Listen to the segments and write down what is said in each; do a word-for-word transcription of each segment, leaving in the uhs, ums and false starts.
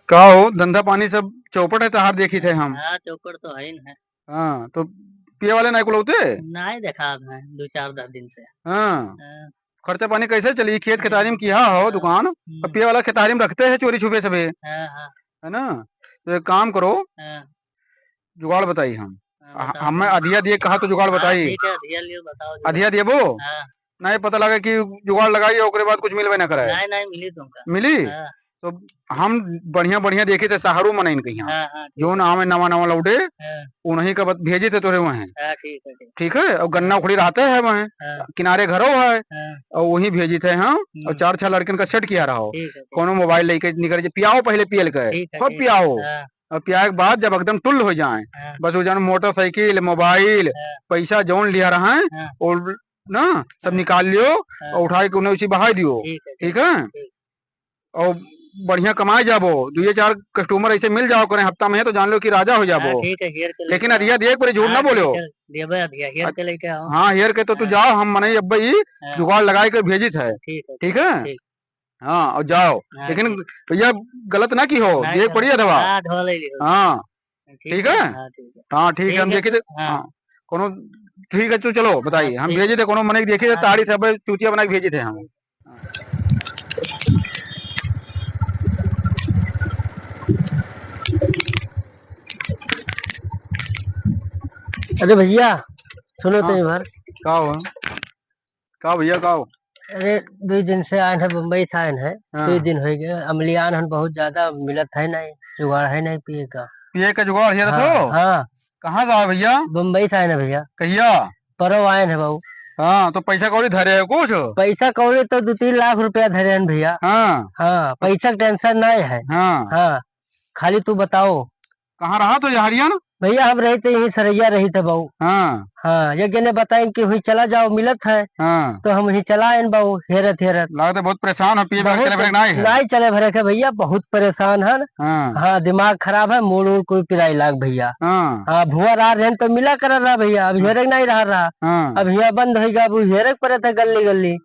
का हो, धंधा पानी सब चौपट है तहार, देखित है हम। हाँ, चौपट तो है ही है। हाँ, तो पिए वाले नाई कुलौते? नाई देखा है, दो चार दस दिन से। हाँ। हाँ। खर्चा पानी कैसे चली? खेत खेतारी में किहा हो हाँ। दुकान, हम्म। तो पिए वाला खेतारी में रखते हैं चोरी छुपे सबे। हाँ, हाँ। है ना? तो एक काम करो, हाँ। जुगाड़ बताई हम। हाँ, आ, बताओ। हमें अधिया दिए कहा तो जुगाड़ हाँ, बताई। ठीक है, अधिया लियो, बताओ जुगाड़। अधिया देबो? हाँ। नहीं, पता लगे कि जुगाड़ लगाई, ओकरे बाद कुछ मिलबे ना कराए। नहीं, नहीं, मिली तुमका। मिली? हाँ। तो हम बढ़िया बढ़िया देखित है, साहरू मनइन कहिया। हाँ, हाँ, ठीक जौन है। आवे नवा नवा लौटे, हाँ। उन्हीं का बत-, भेजित है तोरे वहाँ। हाँ, ठीक है, ठीक। ठीक है, और गन्ना हाँ। उखड़ी रहते है वहाँ, हाँ। किनारे घरो है, हाँ। और वहीं भेजित है हम, और हम्म। चार छह लड़कन का सेट किया रहो। ठीक है, ठीक। कोनो मोबाइल लेके निकल जे, पियाओ पहले पियल के, ठीक है, खूब ठीक है। पियाओ। हाँ। और पियाए के बाद जब एकदम टुल्ल हो जाए, हाँ। बस वो जौन मोटरसाइकिल, मोबाइल, हाँ। पैसा जौन लिया रहा है, हाँ। वो ना, सब हाँ। निकाल लियो हाँ। और उठा के उन्हें उसी बहाई दियो। ठीक है, ठीक ठीक है? ठीक। और बढ़िया कमाए जाबो, दुइये चार कस्टमर ऐसे मिल जाओ करें हफ्ता में, तो जान लो कि राजा हो जाबो। हाँ, ठीक है, हेर के लेकिन लेके अधिया आओ। दिए एक बार झूठ हाँ, ना बोलो। ठीक है, देबे अधिया, हेर अ-, के लेके आओ। हाँ, हेर के तो तू हाँ। जाओ, हम मने अब्बे ही हाँ। जुगाड़ लगाए के भेजित है। ठीक है, ठीक ठीक है? ठीक। हाँ, और जाओ। हाँ, लेकिन ठीक। भैया गलत ना की हो, नहीं, ये नहीं। पड़ी अथवा। हाँ, धो ले लियो। हाँ, ठीक ठीक है? है? हाँ, ठीक है। हाँ, ठीक है, ठीक हम है। देखित है, हाँ। हाँ, कोनो, ठीक है, तो चलो बताइए, हाँ, हम ठीक भेजित है। है, कोनो मने देखित है, हाँ, ताड़ी ठीक। सब चूतिया बना के भेजित है हम। अरे भैया, सुनो हाँ। तनी भर। का हो? का भैया, का हो? अरे, दुइ दिन से आएन है, बम्बई से आएन है, हाँ। दुइ दिन होइ गए, अमलियान हन बहुत ज्यादा मिलत है नहीं, जुगाड़ है नहीं पिए का। पिए का जुगाड़ हेरत हाँ, हो? हाँ। कहाँ से आए भैया? बम्बई से आएन है भैया। कहिया? परव आएन है बाबू। हाँ, तो पैसा कौड़ी धरे हो कुछ? पैसा कौड़ी तो दो तीन लाख रुपया धरे हन भैया। हाँ। हाँ, पैसा के tension नहीं है। हाँ। हाँ, खाली तू बताओ। कहाँ रहा तो जहरियन? भैया, हम रहित यहीं सरैया रहित है बाबू। हाँ। हाँ, एक जने बताइन कि वहीं चला जाओ, मिलत है। हाँ। तो हम वहीं चला आएन बाबू, हेरत हेरत। लागत है बहुत परेशान हो, पिए बिना बहुत चले भरे के नाई है। नाई चले भरे के भैया, बहुत परेशान हन। हाँ। हाँ, दिमाग खराब है, मूड़ उड़ कोई पिराई लाग भैया। हाँ। हाँ, भुआ रहा रहन तो मिला कर रहा भैया, अब हाँ। हेरे के नाई रहा रहा। हाँ। अब हियाँ बंद होइगा, अब हेरे के पड़त है गल्ली गल्ली।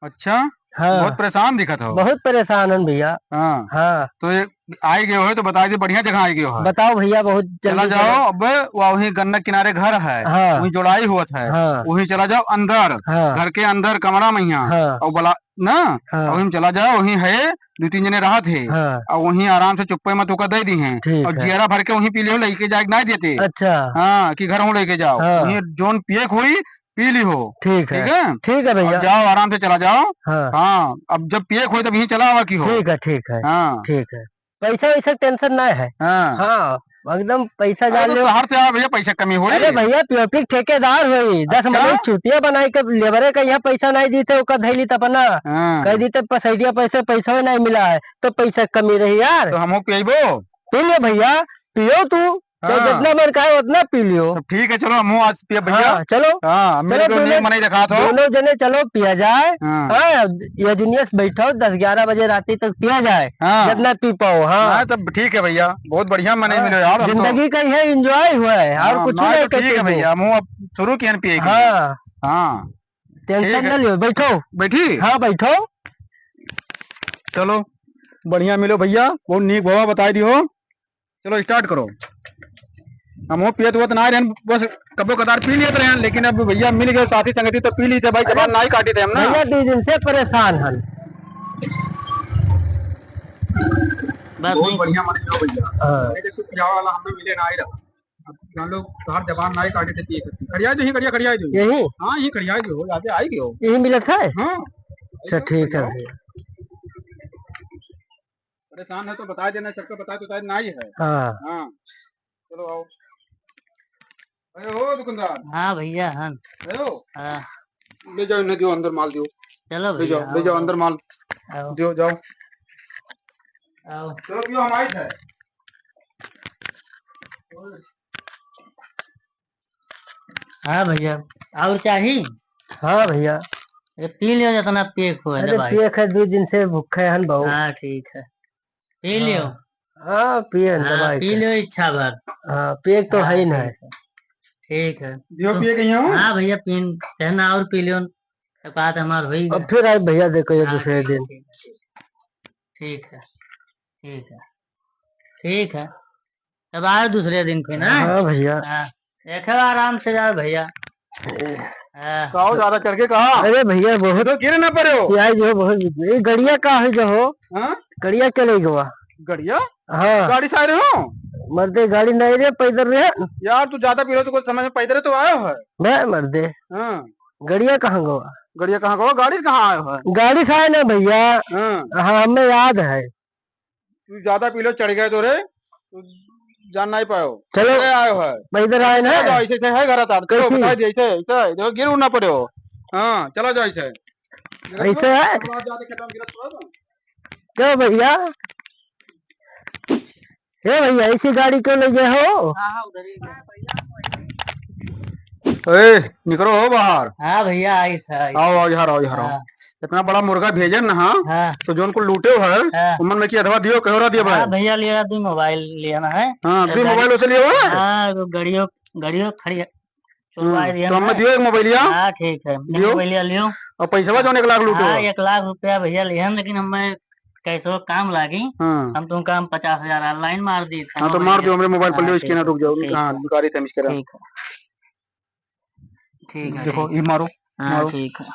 अच्छा, हाँ। बहुत परेशान दिखत हो। बहुत परेशान हन भैया। हाँ। हाँ। तो ये आई गयो है तो बताई दे, बढ़िया जगह आई गयो है। बताओ भैया, बहुत चला जल्दी जाओ, चलो। अब वहीं गन्ना किनारे घर है, हाँ। वहीं जोड़ाई होत है, हाँ। वहीं चला जाओ अंदर, हाँ। घर के अंदर कमरा में यहाँ, हाँ। और बला-, ना, हाँ। और वहीं चला जाओ, वहीं है, दो तीन जने रहत है, हाँ। और वहीं आराम से चुप्पे में तोका दे दी हैं, ठीक और है। जियरा भर के वहीं पी लियो, लेके जाए के ना देते। अच्छा। हाँ, कि घर हूँ लेके जाओ, हाँ। वहीं जौन पिए के होई, पी ली हो। ठीक है। ठीक है? ठीक है भैया। अब जाओ, आराम से चला जाओ। हाँ। हाँ, अब जब पिए के होई तब यहीं चला आवा की हो। ठीक है, ठीक है। हाँ। ठीक है। पैसा वैसा के tension ना है। हाँ। हाँ, एकदम पैसा अरे जान तो लो। तोहार से आ भैया, पैसा कमी होई। अरे भैया, पीओपी के ठेकेदार होई, दस अच्छा। मनई चूतिया बनाई के लेबरे का यहाँ पैसा नहीं दी थे, ओकर धैली तपना। हाँ। कह दी थे पसैडिया पैसे, पैसा नहीं मिला है, तो पैसा कमी रही यार। तो हमहू पियबो। पी ले भैया, पियो तू। चाहे हाँ। जितना मन कहे उतना पी लियो। तो ठीक है, चलो, हमहू आज पिए भैया। हाँ, चलो। हाँ, मिल चलो, के दोनों, नीक मनई देखात हो। दोनों जने चलो, पिया जाए। हाँ। हाँ, ये दुनिया से बैठो, दस ग्यारह बजे राती तक पिया जाए, हाँ। जितना पी पाओ, हाँ। हाँ, तब ठीक है भैया, बहुत बढ़िया मनई हाँ, मिलो यार, हम तो जिंदगी का ये enjoy हुआ है, और हाँ, कुछ ना, नहीं तो ठीक है कहते भैया, हमहू अब शुरू किए पिए के। हाँ। हाँ। Tension ठीक है। ना लियो, बैठो। बैठी? हाँ, बैठो। चलो, बढ़िया मिलो भैया, बहुत नीक भवा बताई दियो। चलो start करो। हमहू पियत उयत ना रहन, बस कबो कदार पी लेत रहन, लेकिन अब भैया मिल गए साथी संगती तो पी ली थे भाई, अरे जबान ना ही काटी थे हम ना। भैया दो दिन से परेशान हन। बस बहुत नहीं। बढ़िया माने जो भैया। हाँ। अरे देखो पियावा वाला हमें मिले ना ही रहा। अब जान लो बाहर जबान ना ही काटी थे पिए करती। खड़िया जो ही खड़िया, खड़िया जो। यही? हाँ, ये खड़िया जो हो, यहाँ पे आई गयो। यही मिलत है? हाँ। अच्छा, ठीक है भैया। परेशान है तो बता देना, सबको बता देता है, ना ही है। हाँ। हाँ। चलो आओ। अरे हो दुकानदार। हाँ भैया, हाँ। अरे हो। हाँ। ले जाओ, इन्हें दियो, अंदर माल दियो। चलो ले भैया, जाओ, ले आओ, जाओ, आओ। अंदर माल। आओ। दियो, जाओ। आओ। चलो, दियो, हम आए थे। हाँ भैया, और चाही? हाँ भैया। ये पी लियो जितना पिए को है, अरे दवाई। पिए के दो दिन से भूखे हन बहुत। हाँ, ठीक है। पी लियो। हाँ। हाँ, पिए न हाँ, दवाई पी के। लियो इच्छा भर। हाँ, पिए तो हाँ, है ही ना। ठीक है। ठीक है। दियो तो पिए के यहाँ? हाँ भैया, पीन, कहना और पी लियो। तो बात हमार हुई अब गया। फिर आए भैया, देखो ये हाँ, दूसरे ठीक, दिन। ठीक, ठीक। ठीक है, ठीक है। ठीक है, तब आयो दूसरे दिन फिर, हाँ? हाँ भैया। हाँ, देखे आराम से जाओ भैया। हाँ। का हो, ज्यादा चढ़ के कहा? अरे भैया, बहुत तो गिर ना पड़े हो। यार जो बहुत, ये गड़िया का है जो हो? हाँ? गड़िया के ले गवा? गड़िया? हाँ। गाड़ी से आए रहे हो? मर्दे, गाड़ी नहीं रे, पैदल रे। यार, तू ज्यादा पी लो तो कुछ समझ में, पैदल तो आयो है। मैं मर्दे। हाँ। गड़िया कहाँ गवा? गड़िया कहाँ गवा? गाड़ी से कहाँ आयो है? गाड़ी से आए ना भैया। हाँ। हाँ, हमें याद है। तू ज्यादा पी लो, चढ़ गए तो रे, तू जान नहीं पायो। चलो। अरे आयो है। पैदल आए ना। चलो, ऐसे, ऐसे है घर तार। चलो, कैसी? बता दिए, ऐसे, ऐसे, देखो, गिर उड़ ना पड़े हो। हाँ, चला जाओ ऐसे। ऐसे है? थोड़ा ज्यादा खेत में गिरा थोड़ा सा। क्यों भैया? हे भैया, ऐसी गाड़ी क्यों ले गए हो? हाँ, हाँ, उधर ही है। ए, निकलो हो बाहर। हाँ भैया, आई था, आई। आओ, आओ, यहाँ आओ, यहाँ आओ। हाँ। इतना बड़ा मुर्गा भेजे न, हाँ? हाँ। तो जोन को लूटे हो है, हाँ। उमन में की अधवा दियो, कहो रहा दियो हाँ भाई। भैया, लिया दी मोबाइल लिया ना है। हाँ, तो दी गाड़ी मोबाइल उसे लियो है? हाँ, वो गाड़ियों, गाड़ियों खड़ी है। चुनवाए हम्म, दिया तो हमें ना। दियो एक मोबाइलिया। हाँ, ठीक है, दियो। मोबाइलिया लियो। और पैसवा जोन एक लाख लूटे हाँ, हो। एक लाख रुपया भैया लिया, लेकिन हमें कैसो काम लागी। हाँ। हम तुमका हम पचास हजार online मार दी, हाँ, तो मार दियो, हमरे मोबाइल पर हाँ, लियो, ठीक स्कैनर है, रुक जाओ। ठीक हाँ, है। निकारी तमिश करा। ठीक है। ठीक है, देखो, ठीक ये है। मारो, हाँ, मारो। ठीक है।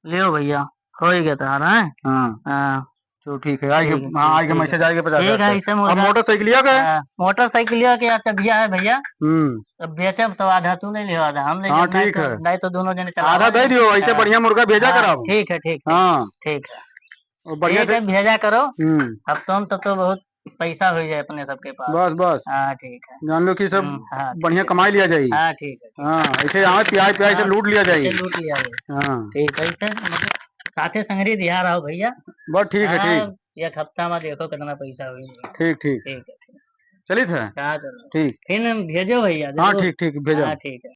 लियो भैया, हो ही गया तुम्हारा, हैं? हाँ। हाँ। चलो, ठीक है, आइए, ठीक है, हाँ, ठीक आइए, है। मैसेज आइए, पचास हजार ठीक है, से। इसे मुर्गा अब मोटरसाइकिलिया का है? हाँ, मोटरसाइकिलिया के यार, भैया है भैया। हम्म। अब बेचब तो आधा तू ले लियो, आधा हम ले हाँ, लेब, नहीं ठीक तो, है। नहीं तो दोनों जने चलावा आधा दे जाए। दियो, ऐसे हाँ। बढ़िया मुर्गा भेजा हाँ, कराओ। ठीक है, ठीक है। हाँ। ठीक है। और बढ़िया ठीक से है, भेजा करो। हम्म। अब तुम तो, तो बहुत पैसा हो जाए अपने सबके पास। बस, बस। हाँ, ठीक है। जान लो कि सब हम्म, हाँ, ठीक बढ़िया है। कमाई लिया जाए। हाँ, ठीक है, ठीक। हाँ, ऐसे यहाँ पियाई, पियाई से हाँ, लूट लिया जाए। ऐसे लूट लिया जाए। हाँ। ठीक है, ऐसे मतलब साथे संगरी दिहा रहो भैया। बस, ठीक है, हाँ, ठीक। एक हफ्ता में देखो कितना पैसा हो गया। ठीक, ठीक। ठीक है, ठीक। चलित है? क्या चलो। ठीक। फिर भेजो भैया, हाँ, जरूर। ठीक, ठीक, भेजो। हाँ, ठीक है।